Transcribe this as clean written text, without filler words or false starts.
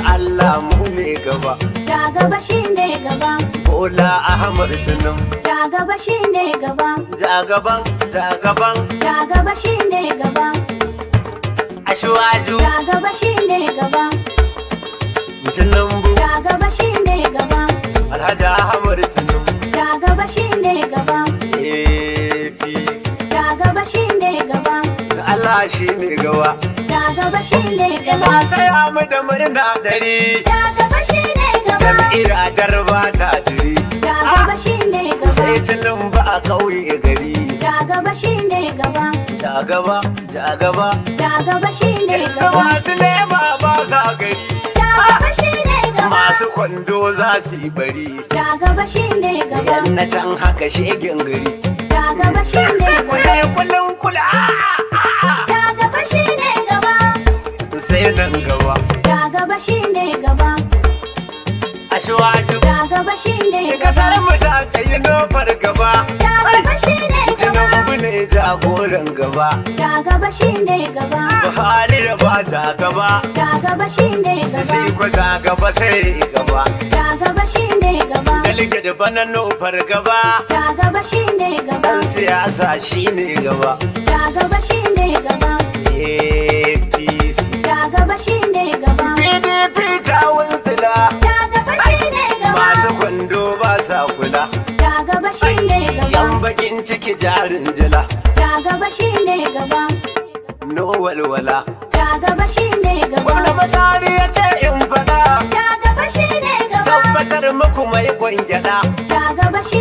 Allah mu ne gaba. Ja gaba shine gaba. Bola Ahmad Tinubu. Ja gaba shine gaba. Jagaban, jagaban. Ja gaba shine gaba. Asiwaju. Ja gaba shine gaba. Tinubu. Ja gaba shine gaba. Alhaji Ahmad Tinubu. Ja gaba shine gaba. APC. Ja gaba shine gaba. Allah shi ne gaba. Ja gaba shine Ina gaba. taya mu da murna dari. Ja gaba shine gaba. Jam'iyyar garba ta jiri. Ja gaba shine gaba. Sai Tinubu a ƙauye gari. Ja gaba shine gaba. Ja gaba, ja gaba. Ja gaba shine gaba. Masu lema ba sa gari. Ja gaba shine gaba. Masu kwando za su yi bari. Ja gaba shine gaba. Yan na can haka shegen gari. Ja gaba shine gaba. Kule kulun kula. Ja gaba shine gaba. Sai nan gaba. Ja gaba shine gaba. Asiwaju. Ja gaba shine gaba. Kasar mu ta tsayi nofar gaba. Ja gaba shine gaba. Tinubu ne jagoran gaba. Ja gaba shine gaba. Buhari da ba ta gaba. Ja gaba shine gaba. Shi ko ta gaba sai gaba. Ja gaba shine gaba. Delegate bana nufar gaba. Ja gaba shine gaba. Dan siyasa shine gaba. Ja gaba shine gaba. APC. Ja gaba shine gaba. PDP ta wunsila. Ja gaba shine gaba. Masu kwando ba sa kula. Ja gaba shine gaba. Yan bakin ciki jarin jila. Ja gaba shine gaba. No walwala. Ja gaba shine gaba. Gwamna Masari ya ce in faɗa. Ja gaba shine gaba. Tabbatar muku mai gwangyada. Ja gaba shine